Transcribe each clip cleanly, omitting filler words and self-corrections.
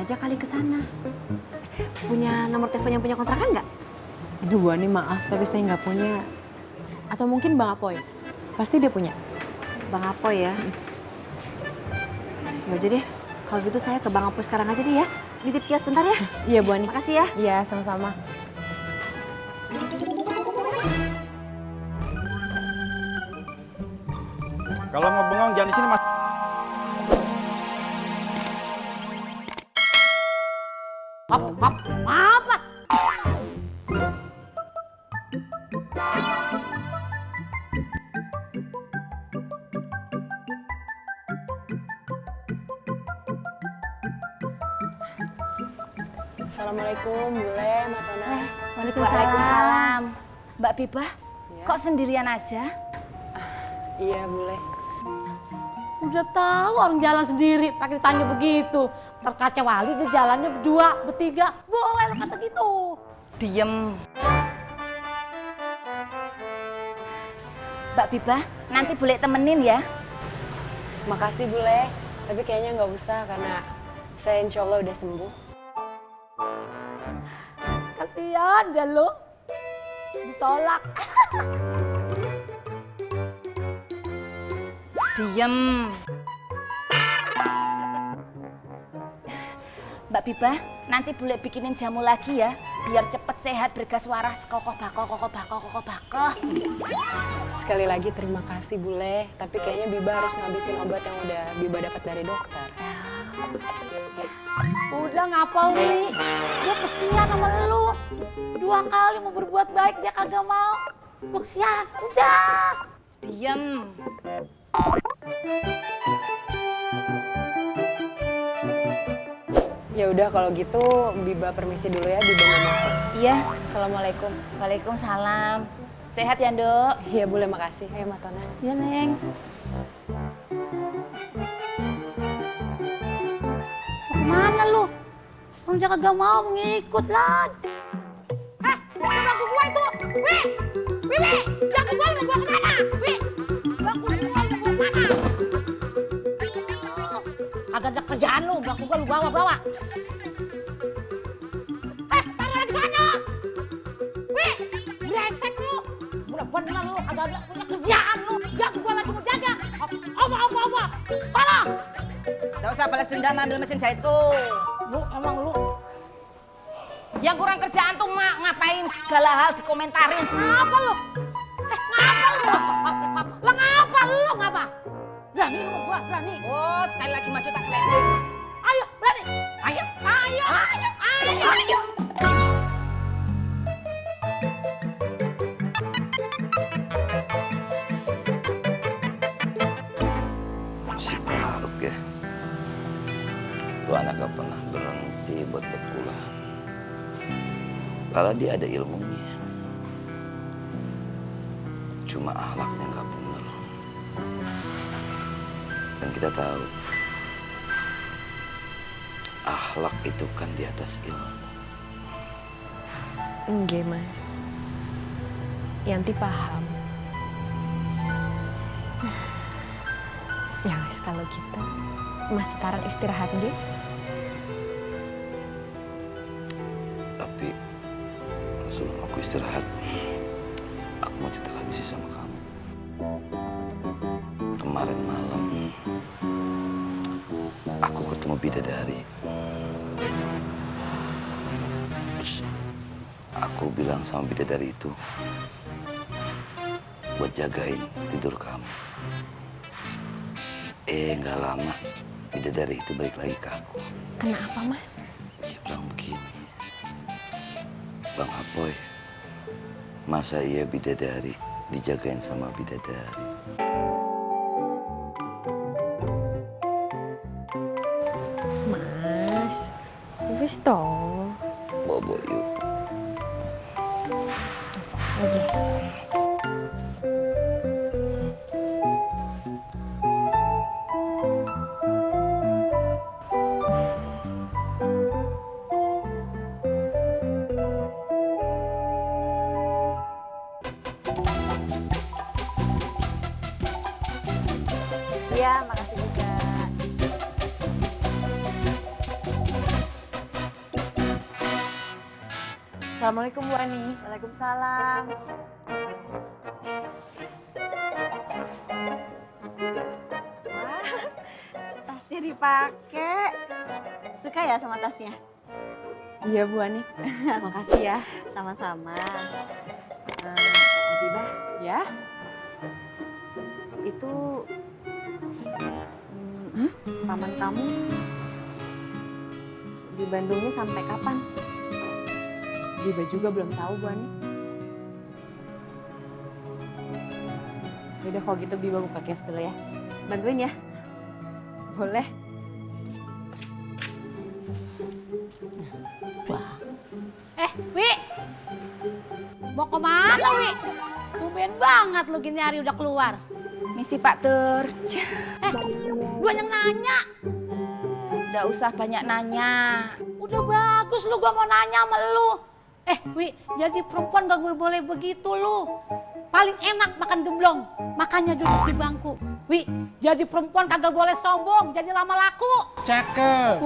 aja kali ke sana. Punya nomor telepon yang punya kontrakan nggak? Aduh, Bu Ani maaf, tapi saya nggak punya. Atau mungkin Bang Apoy. Pasti dia punya. Bang Apoy ya? Yaudah deh, kalau gitu saya ke Bang Apoy sekarang aja deh ya. Nitip kios bentar ya. Iya, Bu Ani. Makasih ya. Iya, sama-sama. Kalau mau bengong jangan di sini, Mas. Maaf lah. Assalamualaikum, Bule, Matona. Waalaikumsalam. Mbak Bibah, Ya. kok sendirian aja? Iya, Bule. Udah tahu orang jalan sendiri pakai ditanya begitu. Terkaca wali dia jalannya berdua, bertiga. Boleh lah kata gitu. Diem. Mbak Bibah, nanti boleh temenin ya? Makasih, Bule. Tapi kayaknya nggak usah karena saya insya Allah udah sembuh. Kasihan deh lu. Ditolak. Diem. Mbak Bibah, nanti boleh bikinin jamu lagi ya, biar cepet sehat bergas waras, kokoh bakoh. Sekali lagi terima kasih, Bule. Tapi kayaknya Biba harus ngabisin obat yang udah Biba dapat dari dokter. Udah ngapa Uli? Gue kesian sama lu. 2 kali mau berbuat baik dia kagak mau. Gue kesian. Udah. Diem. Ya udah kalau gitu Biba permisi dulu ya, Biba mau masuk. Iya, Assalamualaikum. waalaikumsalam. Sehat ya, Nduk? Iya, Bule, makasih. Ayo, Matona. Ya Neng. Mau kemana lu? Orang dia kagak mau ngikut lah. Hah? Udah bangku gua itu. Wih! Wih! Bangku gua mau bawa kemana? Wih! Bangku gua mau bawa kemana? Kagak ada kerjaan lu, bangku gua lu bawa-bawa. Taruh lagi sana. Wih! Brengsek lu. Udah bener lu, kagak ada punya kerjaan lu. Bangku gua lagi mau jaga. Apa? Sana! Gak usah balas dendam ambil mesin jahitku. Lu emang lu Yang kurang kerjaan tuh mak ngapain segala hal dikomentarin. ngapa lu? Ngapa lu? Lah ngapa lu ngapa? Berani lu gua berani. Oh, sekali lagi maju tak sliding. Ayo berani. Ayo. Ayo. Si Faruk ya. Tuh anak gak pernah berhenti buat berkulah. Kalau dia ada ilmunya. Cuma akhlaknya gak bener. Dan kita tahu. Akhlak itu kan di atas ilmu. Enggak, Mas. Yanti paham. Ya wes kalau gitu, Mas sekarang istirahat deh. Tapi sebelum aku istirahat, aku mau cerita lagi sih sama kamu. Kemarin malam, aku ketemu bidadari. Terus aku bilang sama bidadari itu buat jagain tidur kamu. Nggak lama bidadari itu balik lagi ke aku. Kenapa, Mas? Dia bilang begini, Bang Apoy, masa iya bidadari dijagain sama bidadari? Mas, wis toh. Bobo yuk. Oke. Iya, makasih juga. Assalamualaikum Bu Ani. Waalaikumsalam. Wah, tasnya dipakai. Suka ya sama tasnya? Iya Bu Ani. Makasih ya. Sama-sama. Habibah, Ya? itu paman kamu di Bandungnya sampai kapan? Biba juga belum tahu Bu Ani. Yaudah kalau gitu Biba buka kios dulu ya. Bantuin ya. Boleh. Wi. Mau kemana, Wi? Tumben banget lu gini hari udah keluar. Misi Pak Tur. Gua yang nanya. Nggak usah banyak nanya. Udah bagus lu, gua mau nanya sama lu. Wi, jadi perempuan gak gue boleh begitu lu. Paling enak makan gemblong, makanya duduk di bangku. Wi, jadi perempuan kagak boleh sombong, jadi lama laku. Cakep.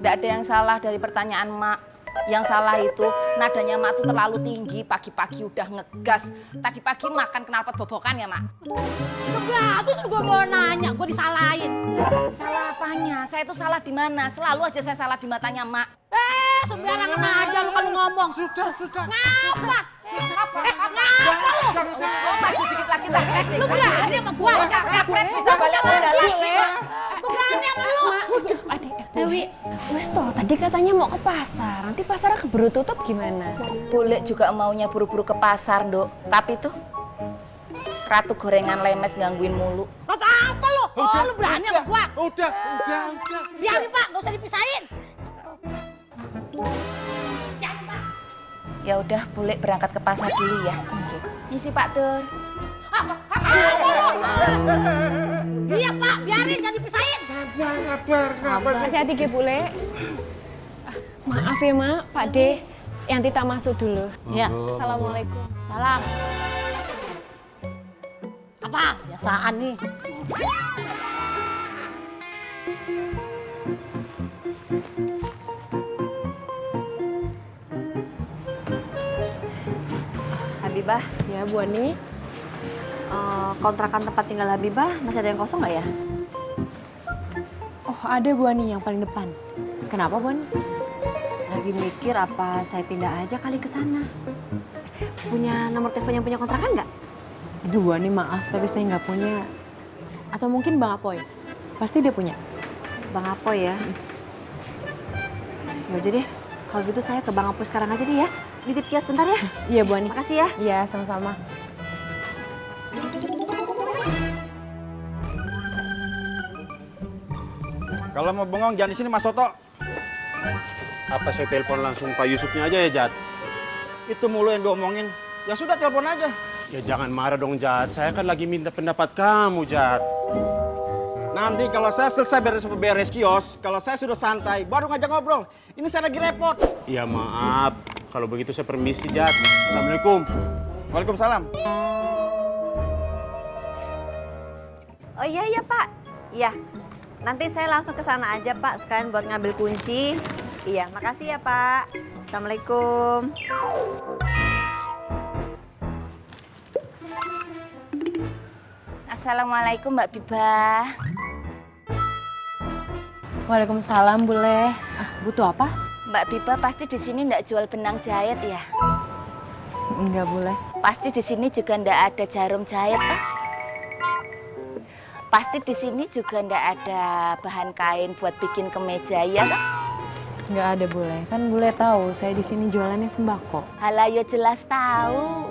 Nggak ada yang salah dari pertanyaan Mak. Yang salah itu nadanya Mak tuh terlalu tinggi, pagi-pagi udah ngegas. Tadi pagi makan knalpot bobokan ya Mak? Udah bagus lu, gua mau nanya, gua disalahin. Salah apanya? Saya itu salah di mana? Selalu aja saya salah di matanya Mak. Sembarangan aja lu kalau ngomong. Sudah. Ngapa? Ngapa lu? Jangan. Maju dikit lagi tas. Lu berani sama gua? Kapret bisa balik modal lagi. Gua berani sama lu. Dewi, wes toh tadi katanya mau ke pasar. Nanti pasarnya keburu tutup gimana? Boleh juga maunya buru-buru ke pasar, Nduk. Tapi tuh ratu gorengan lemes gangguin mulu. Rata apa lu? Oh, lu berani sama gua? Udah. Biarin Pak, gak usah dipisahin. Ya udah, boleh berangkat ke pasar dulu ya. Misi Pak Tur. Iya Pak, biarin, jangan dipisahin. Sabar. Hati-hati ya Bule. Maaf ya Mak, Pak De. Yanti tak masuk dulu. Ya. Assalamualaikum. Salam. Apa? Biasaan nih. Habibah, Ya Bu Ani. kontrakan tempat tinggal Habibah masih ada yang kosong nggak ya? Oh ada Bu Ani yang paling depan. Kenapa Bu Ani? Lagi mikir apa saya pindah aja kali ke sana. Punya nomor telepon yang punya kontrakan nggak? Aduh Bu Ani maaf tapi saya nggak punya. Atau mungkin Bang Apoy. Pasti dia punya. Bang Apoy ya? Yaudah deh, kalau gitu saya ke Bang Apoy sekarang aja deh ya. Nitip kios bentar ya. Iya Bu Ani. Makasih ya. Iya sama-sama. Kalau mau bengong jangan di sini Mas Toto. Apa saya telepon langsung Pak Yusufnya aja ya, Jat? Itu mulu yang diomongin. Ya sudah telepon aja. Ya jangan marah dong, Jat. Saya kan lagi minta pendapat kamu, Jat. Nanti kalau saya selesai beres kios, kalau saya sudah santai, baru ngajak ngobrol. Ini saya lagi repot. Ya maaf. Kalau begitu saya permisi, Jat. Assalamualaikum. Waalaikumsalam. Oh iya Pak. Iya. Nanti saya langsung ke sana aja Pak, sekalian buat ngambil kunci. Iya, makasih ya Pak. Assalamualaikum. Assalamualaikum Mbak Biba. Waalaikumsalam Bule. Butuh apa? Mbak Biba pasti di sini ndak jual benang jahit ya? Enggak Bule. Pasti di sini juga ndak ada jarum jahit toh? Pasti di sini juga ndak ada bahan kain buat bikin kemeja ya toh? Enggak ada Bule. Kan Bule tahu saya di sini jualannya sembako. Halayo jelas tahu.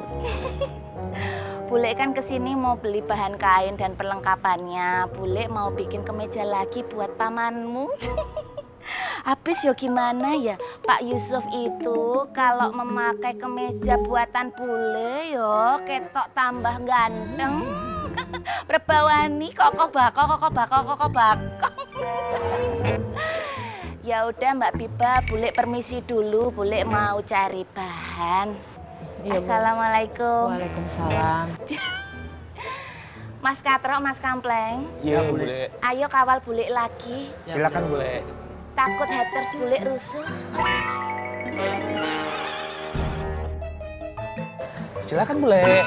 Bule kan kesini mau beli bahan kain dan perlengkapannya. Bule mau bikin kemeja lagi buat pamanmu. Habis yo gimana ya Pak Yusuf itu kalau memakai kemeja buatan Bule yo ketok tambah ganteng. Berbawani koko bako. Ya udah Mbak Biba, Bule permisi dulu. Bule mau cari bahan. Iya, Bu. Assalamualaikum. Waalaikumsalam. Mas Katro, Mas Kampleng. Iya, Bule. Ayo kawal Bule lagi. Silakan, Bule. Takut haters bule rusuh. Silakan bule.